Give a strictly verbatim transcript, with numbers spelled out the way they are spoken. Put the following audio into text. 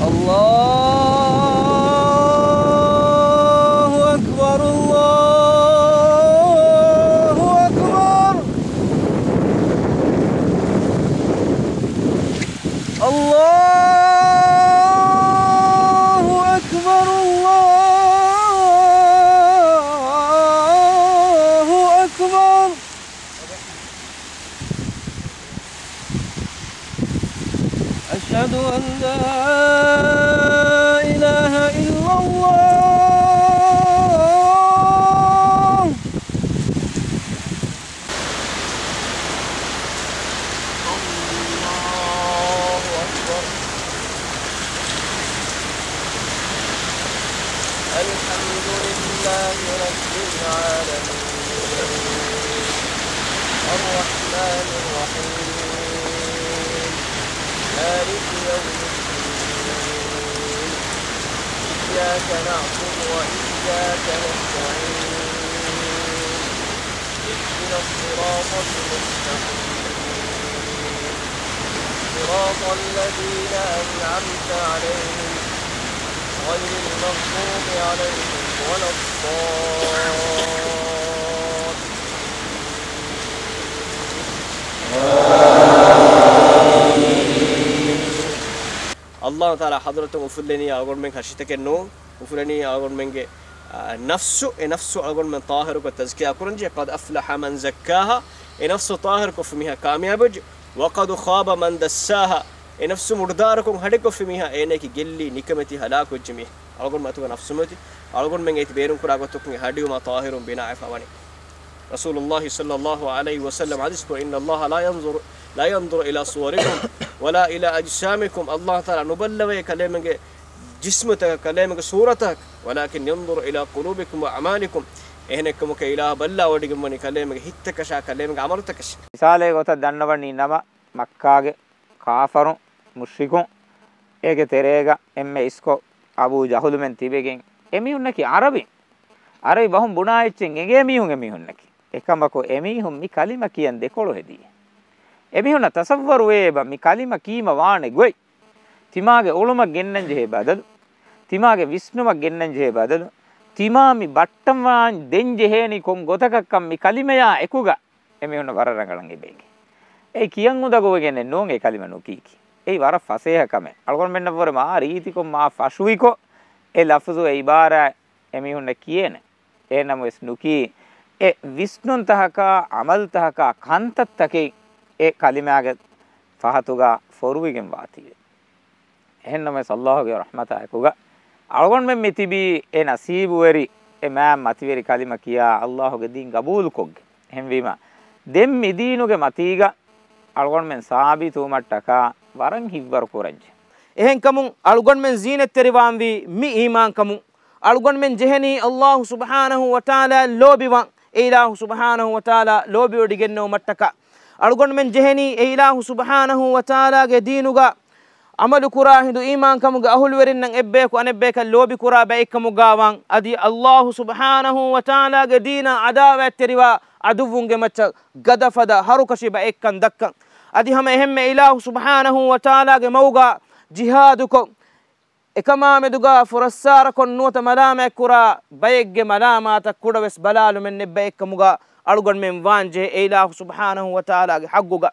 الله أكبر، الله أكبر. الله أكبر، الله أكبر. أشهد أن لا إله إلا الله. الله أكبر. الحمد لله رب العالمين. الرحمن الرحيم. مالك يوم الدين. إياك نعبد وإياك نستعين. اهدنا الصراط المستقيم. صراط الذين أنعمت عليهم غير المغضوب عليهم ولا الضالين. އައްލާހު ތަޢާލާ ޙަޟްރަތުން އުފުއްލެނީ އަޅުގަނޑުމެން ހަށިތަކެއް ނޫން. އުފުލެނީ އަޅުގަނޑުމެންގެ، އާ، ނަފްސު. އެ ނަފްސު އަޅުގަނޑުމެން ޠާހިރުކޮށް ތަޒްކިޔާ ކުރަންޖެ. قد أفلح من زكاها. އެ ނަފްސު ޠާހިރުކޮށްފި މީހާ ކާމިޔާބުވެއްޖެ. وقد خاب من دساها. އެ ނަފްސު މުޑުދާރުކޮށް ހަޑިކޮށްފި މީހާ އޭނައަކީ ގެއްލި ނިކަމެތި ހަލާކުވެއްޖެ މީހެއް. އަޅުގަނޑުމެން އަތުގަ ނަފްސުމެތި. އަޅުގަނޑުމެން އޭތި ބޭނުންކުރާ ގޮތަކުން އެ ހަޑިވުމާ ޠާހިރުން ބިނާވެފަ ވަނީ. ރަސޫލުﷲ ޞައްލަﷲ ޢަލައިހި ވަސައްލަމަ ޙަދީޘް ކުރޭ، إن الله لا ينظر، لا ينظر إلى صوركم ولا إلى أجسامكم. އައްލާހު ތަޢާލާ ނުބައްލަވައޭ ކަލޭމެންގެ ޖިސްމުތަކަށް، ކަލޭމެންގެ ސޫރަތަކަށް، ولكن ينظر إلى قلوبكم وأعمالكم. އެހެނެއްކަމަކު އެ އިލާހު ބައްލަވަޑައިގެންވަނީ ކަލޭމެންގެ ހިތްތަކަށާ، ކަލޭމެންގެ ޢަމަލުތަކަށް. މިސާލެއް ގޮތަށް ދަންނަވަނީ ނަމަ، މައްކާގެ ކާފަރުން، މުޝްރިކުން، އޭގެ ތެރޭގަ އެންމެ އިސްކޮށް އަބޫ ޖަހުލުމެން ތިބެގެން، އެމީހުންނަކީ ޢަރަބިން. ޢަރަބި ބަހުން ބުނާ އެއްޗެއް އެނގޭ މީހުން އެމީހުންނަކީ. އެކަމަކު އެމީހުން މި ކަލިމަ ކިޔަން ދެކޮޅު ހެދީ. އެމީހުންނަށް ތަޞައްވަރުވޭ އެބަ މި ކަލިމަ ކީމަ ވާނެ ގޮތް. ތިމާގެ އުޅުމަށް ގެންނަން ޖެހޭ ބަދަލު، ތިމާގެ ވިސްނުމަށް ގެންނަން ޖެހޭ ބަދަލު، ތިމާ މި ބައްޓަންވާން ދެން ޖެހޭނީ ކޮން ގޮތަކަށްކަން މި ކަލިމަޔާ އެކުގަ އެމީހުންނަށް ވަރަށް ރަނގަޅަށް އެބައެނގޭ. އެއީ ކިޔަން އުނދަގޫވެގެންނެއް ނޫން އެ ކަލިމަ ނުކީކީ. އެއީ ވަރަށް ފަސޭހަ ކަމެއް. އަޅުގަނޑުމެންނަށްވުރެ މާ ރީތިކޮށް މާ ފަށުވިކޮށް އެ ލަފުޒު އެ އިބާރާތް އެމީހުންނަށް ކިޔޭނެ. އެހެންނަމަވެސް ނުކީ، އެ ވިސްނުންތަހަކާ، ޢަމަލުތަހަކާ، ކަންތައްތަކެއް އެ ކަލިމާގެ ފަހަތުގަ ފޮރުވިގެން ވާތީވެ. އެހެންނަމަވެސް އައްލާހުގެ ރަޙްމަތާ އެކުގަ އަޅުގަނޑުމެން މި ތިބީ އެ ނަސީބުވެރި، އެ މާތް މަތިވެރި ކަލިމަ ކިޔާ އައްލާހުގެ ދީން ގަބޫލުކޮށްގެން. އެހެންވީމަ، ދެން މި ދީނުގެ މަތީގަ އަޅުގަނޑުމެން ސާބިތުވުމަށްޓަކާ ވަރަށް ހިތްވަރު ކުރަންޖެ. އެހެންކަމުން އަޅުގަނޑުމެން ޒީނަތްތެރިވާންވީ މި އީމާންކަމުން. އަޅުގަނޑުމެން ޖެހެނީ އައްލާހު ސުބްޙާނަހު ވަތަޢާލާ ލޯބިވާން، އެ އިލާހު ސުބްޙާނަހު ވަތަޢާލާ ލޯބިވޮޑިގެންނެވުމަށްޓަކާ. އަޅުގަނޑުމެން ޖެހެނީ އެ އިލާހު ސުބްޙާނަހު ވަތަޢާލާގެ ދީނުގަ ޢަމަލުކުރާ ހިނދު އީމާންކަމުގެ އަހުލުވެރިންނަށް އެއްބަޔަކު އަނެއްބަޔަކަށް ލޯބިކުރާ ބައެއްކަމުގަވާން. އަދި އައްލާހު ސުބްޙާނަހު ވަތަޢާލާގެ ދީނާ ޢަދާވާތްތެރިވާ ޢަދުއްވުންގެ މައްޗަށް ގަދަފަދަ ހަރުކަށި ބައެއްކަން ދައްކަން. އަދި ހަމަ އެހެންމެ އިލާހު ސުބްޙާނަހު ވަތަޢާލާގެ މަގުގަ ޖިހާދުކޮށް، އެކަމާމެދުގަ ފުރައްސާރަކޮށް ނުވަތަ މަލާމާތްކުރާ ބައެއްގެ މަލާމާތަށް ކުޑަވެސް ބަލާލުމެއް ނެތް ބައެއްކަމުގަ އަޅުގަނޑުމެން ވާންޖެހޭ އެ އިލާހު ސުބްޙާނަހު ވަތަޢާލާގެ ޙައްޤުގަ.